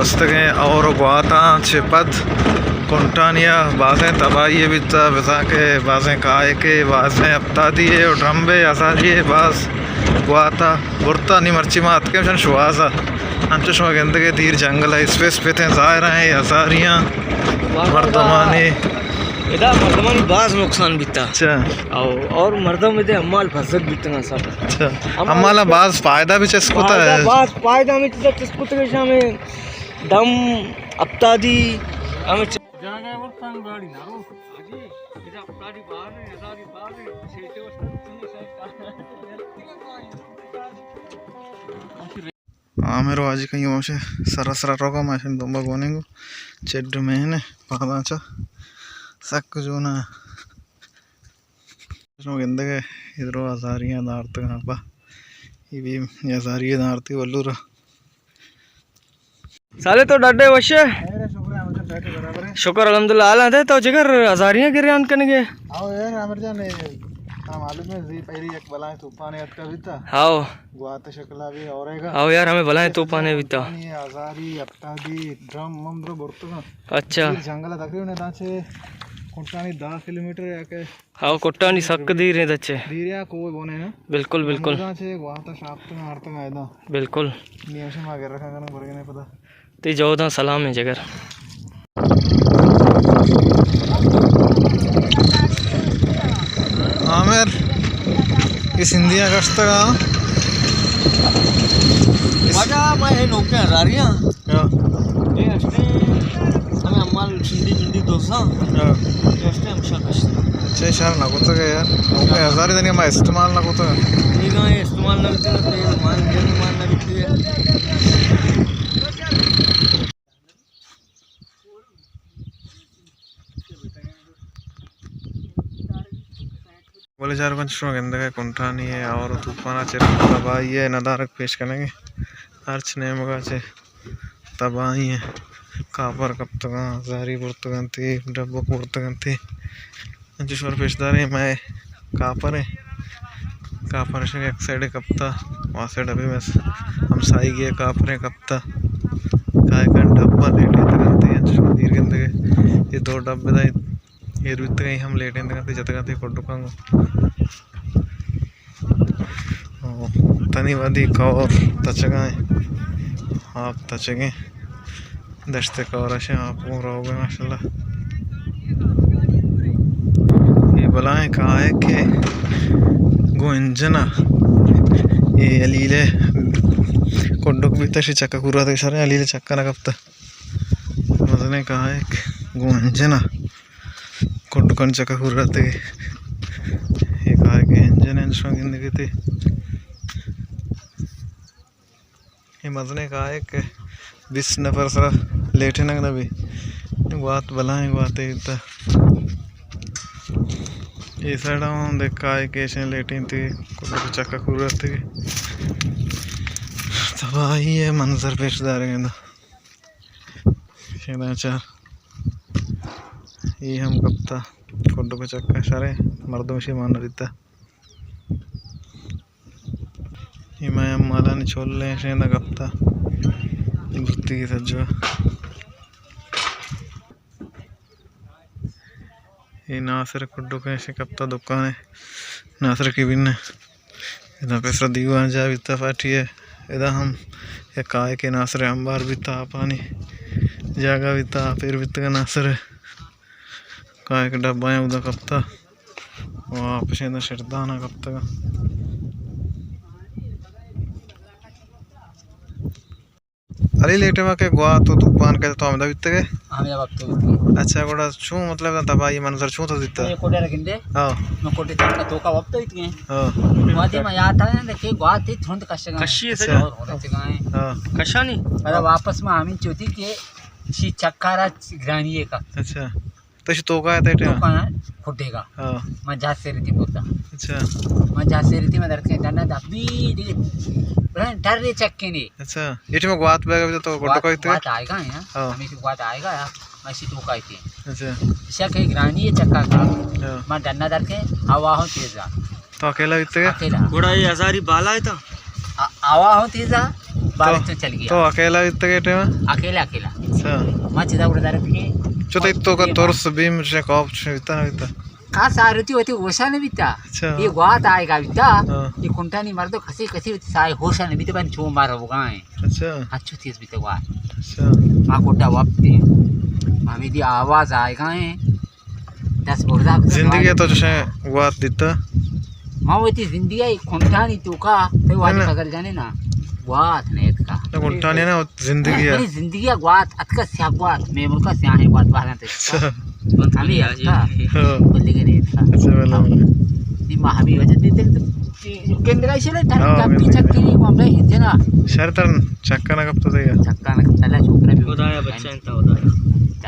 استگیں اور گواتاں چہ پد کنٹانی ءَ بازیں تباہی بیتا، بزاں کہ بازیں کائکے، بازیں ہپتادی ءُ ڈرمبے، ہزاری ءَ باز گواتا برتا۔ نی مرچی ما اتکیں چن شوازا، انچو شما گندگے دیر جنگل ءَ اسپیس پیتیں ظاہر ہیں ہزاریاں مردمانی۔ ادا مردمانی باز نقصان بیتا۔ اچھا۔ او، اور مردم ادے امال فسد بیتگاں سب۔ اچھا۔ امال امالا باز فائدہ بھی چس کتا فائدہ ہے۔ باز فائدہ ہمیں چیزا چس کتا کہ شامے دم اپتادی ہمیں چ- جاگہ ورتاں گاڑی نہ رو۔ عامر واجی کہیں ہوشے سرا سرا روگا، ما شن دمبا گونیں گو چڈ مہنے پاداں چا سک جونا۔ شما گندگے ادرو ہزاریاں دارتگاں با، یہ بھی ہزاری دارتی ولورا۔ سالے تو ڈڈے وشے؟ خیر ہے، شکر ہے، ہم تو ڈڈے برابر ہے۔ شکر الحمدللہ۔ حال آتے تو جگر ہزاریاں گریان کنگے؟ آؤ یار عامر جان، اے، ہاں، معلوم ہے، زی پہلی یک بلائیں طوفان اتکا بیتا۔ ہاؤ۔ گوات شکلا بھی اور ہے گا۔ ہاؤ یار، ہمیں بلائیں طوفان ہے بیتا۔ یہ ہزاری، اپتادی، ڈرم، مم درو برتگاں۔ اچھا۔ پھر جنگل تقریباً داں چے کنٹانی دہ کلومیٹر یا کہ ہاؤ، کٹانی سک دیر ایں تچے۔ دیر یا کوئی بونے نا۔ بالکل، بالکل۔ ہموداں چے گواتا شاپتگاں آرتگاں ایدا۔ بالکل۔ نی ہمشہ ما گر رکھاں کنوں برگنے پدا۔ تی جوداں سلام ایں جگر۔ عامر، یہ سندھیاں گشتگا۔ واجہ، ما ہے نوکے ہزاریاں۔ ہاں۔ اے ہستے ہمیں امال سندھی مندھی دوزاں۔ ہاں۔ اے ہستے ہمشہ کشت۔ اچھا، اشار نہ کتگ یار۔ نوکے ہزاری دنیا ما استعمال نہ کتگ۔ ٹھیک ہے، استعمال نہ کتگ، تیل مان، تیل مان نہ کتگ۔ بلے چاروکاں، شما گندگ ءَ کنٹانی ءَ اور طوفان ءَ چہ تباہی ءِ ندارگ پیش کنگ ءَ، ہرچ نیمگ ءَ چہ تباہی ءِ کاپر کپتگ اَنت، زاری برتگ اَنت، ڈبک برتگ اَنت۔ انچوش وار پیش داریں، مئے کاپر ایں، کاپر شنگ یک سائیڈ ءَ کپتا، آ سائیڈ ءَ بھی مئے ہمسائیگی ءِ کاپریں کپتا، کائے کن ڈبہ لیٹینتگ اَنت، انچوش وار دیر گندگ ءَ، اے دو ڈبہ داں ایر بیتگ اَنت، ہم لیٹینتگ اَنت، جتگ اَنت کڈکاں گوں۔ او، تنی وھدی کور تچگ ءَ اِنت، آپ تچگ ءَ اِنت، دشت ءِ کور اِش اِنت، آپ گوں روگ ءَ اِنت ماشاءاللہ۔ اے بلائیں کائک اِنت گوں انجن ءَ، اے علیل ءِ کڈک بیتگ، اشی چکا کور ءَ اتکگ، شریں علیل ءِ چکا نہ کپتگ۔ مزنیں کائک گوں انجن ءَ۔ کڈکانی چکا کور ءَ اتکگ۔ اے کائک ءِ انجن اِنت، شما گندگ ءَ اِت۔ اے مزنیں کائک، بیست نفر سرا لیٹینگ نہ بیت۔ گوات بلائیں گواتے بیتگ۔ اے سائیڈ ءَ ہم دگہ کائکے ایش اِنت لیٹینتگ، کڈک ءِ چکا کور ءَ اتکگ۔ تباہی ءِ منظر پیش دارگ ءَ اِنت۔ شیداں چار۔ اے ہم کپتا۔ کڈک ءِ چکا شریں، مردم اشی مان نہ دیتا۔ اے مئے ہمالانی چولیں، شیداں کپتا۔ گرتی سجا۔ اے ناصر کڈک ءَ، ایشی کپتا دکان ءَ، ناصر کیبن ءَ۔ ادا پیسرا دیوان جاہ بیتا پارٹی ءِ۔ ادا ہم یک کائکے ناصر ءِ امبار بیتا، آپانی جاگہ بیتا، آپ ایر بیتگ ناصر ءِ۔ کائک ڈبہ ءَ اودا کپتا۔ و آپ ایشی ادا شردان ءَ کپتگ۔ علی، اے ٹائم ءَ کہ گوات ءُ طوفان کئیت، تو ہمدا بیتگ ئے؟ ہمدا وقت بیتگ۔ اچھا، گڑا چون، مطلب، تباہی منظر چون تو دیتا؟ اے کوٹے رکھندے۔ ہاں۔ میں کوٹے تک توکا وقت بیتگ۔ ہاں۔ وادی میں یاد آیا کہ گوات تھی دھند کشگا۔ کشی ہے سر۔ اور، اور رچگا ہے۔ ہاں۔ کشانی؟ پر واپس میں ہمیں چوتی کہ شی چکارا گرانی ہے کا۔ اچھا۔ تو شی توکا ہے تے ٹائم؟ توکا ہے، کھڈے گا۔ ہاں۔ ما جہاز سے ریتی بولتا۔ اچھا۔ ما جہاز سے ریتی، ما درکے ڈنا دبی دی۔ بڑا ڈر رے چکے نے۔ اچھا۔ اے ٹائم گوات بیگا بھی تو گوات، گڈکا بیتگ؟ گوات آئے گا یار۔ ہاں۔ ہمیں گوات آئے گا یار۔ ما شی توکا ایتے۔ اچھا۔ شک ہے گرانی ہے چکا کا۔ ہاں۔ ما ڈنا درکے، ہوا ہو تیز آ۔ تو اکیلا بیتگ ئے؟ اکیلا۔ گڑا اے ہزاری بالا ہے تا؟ آ-، ہوا ہو تیز آ۔ بارش تو چل گیا۔ تو اکیلا بیتا کے ٹائم؟ اکیلا، اکیلا۔ اچھا۔ ما چدا اڑ دار کہ چو تئی تو کا ترس بیم سے خوف سے بیتا نہ بیتا؟ کا سارتی ہوتی ہوشا نہ بیتا۔ اچھا۔ یہ گوات آئے گا بیتا۔ ہاں۔ یہ کنٹانی مردو کسی کسی ہوتی سائے ہوشا نہ بیتا، بن چو مار ہوگا ہے۔ اچھا۔ اچھو تیز بیتا گوات۔ اچھا۔ ما کوٹا وقت دے۔ ہمیں دی آواز آئے گا ہے۔ دس برزا زندگی تو چشیں گوات دیتا؟ ما وتی زندگی ء کنٹانی توکا، تئی واجہ نہ۔ پگر جانے نا، گوات نے اتکا۔ نہ، کنٹانی نا، زندگی ء۔ منی زندگی ء گوات اتکا، سیاہ گوات، مے ملکا سیاہیں گوات باہر انت۔ اچھا۔ ہمیں اتکا۔ ہاں۔ بلے کے نے اتکا۔ اچھا، بلے، بلے۔ نی ما ہمیں وجہ دیتے، کندرا شلے، ہاں، ٹپی چکی نہیں، ہمیں جنا۔ شر تر چکا نہ کپتا تھا۔ چکا نہ کپتا، اللہ شکر ہے۔ خدایا بچا انت، خدایا۔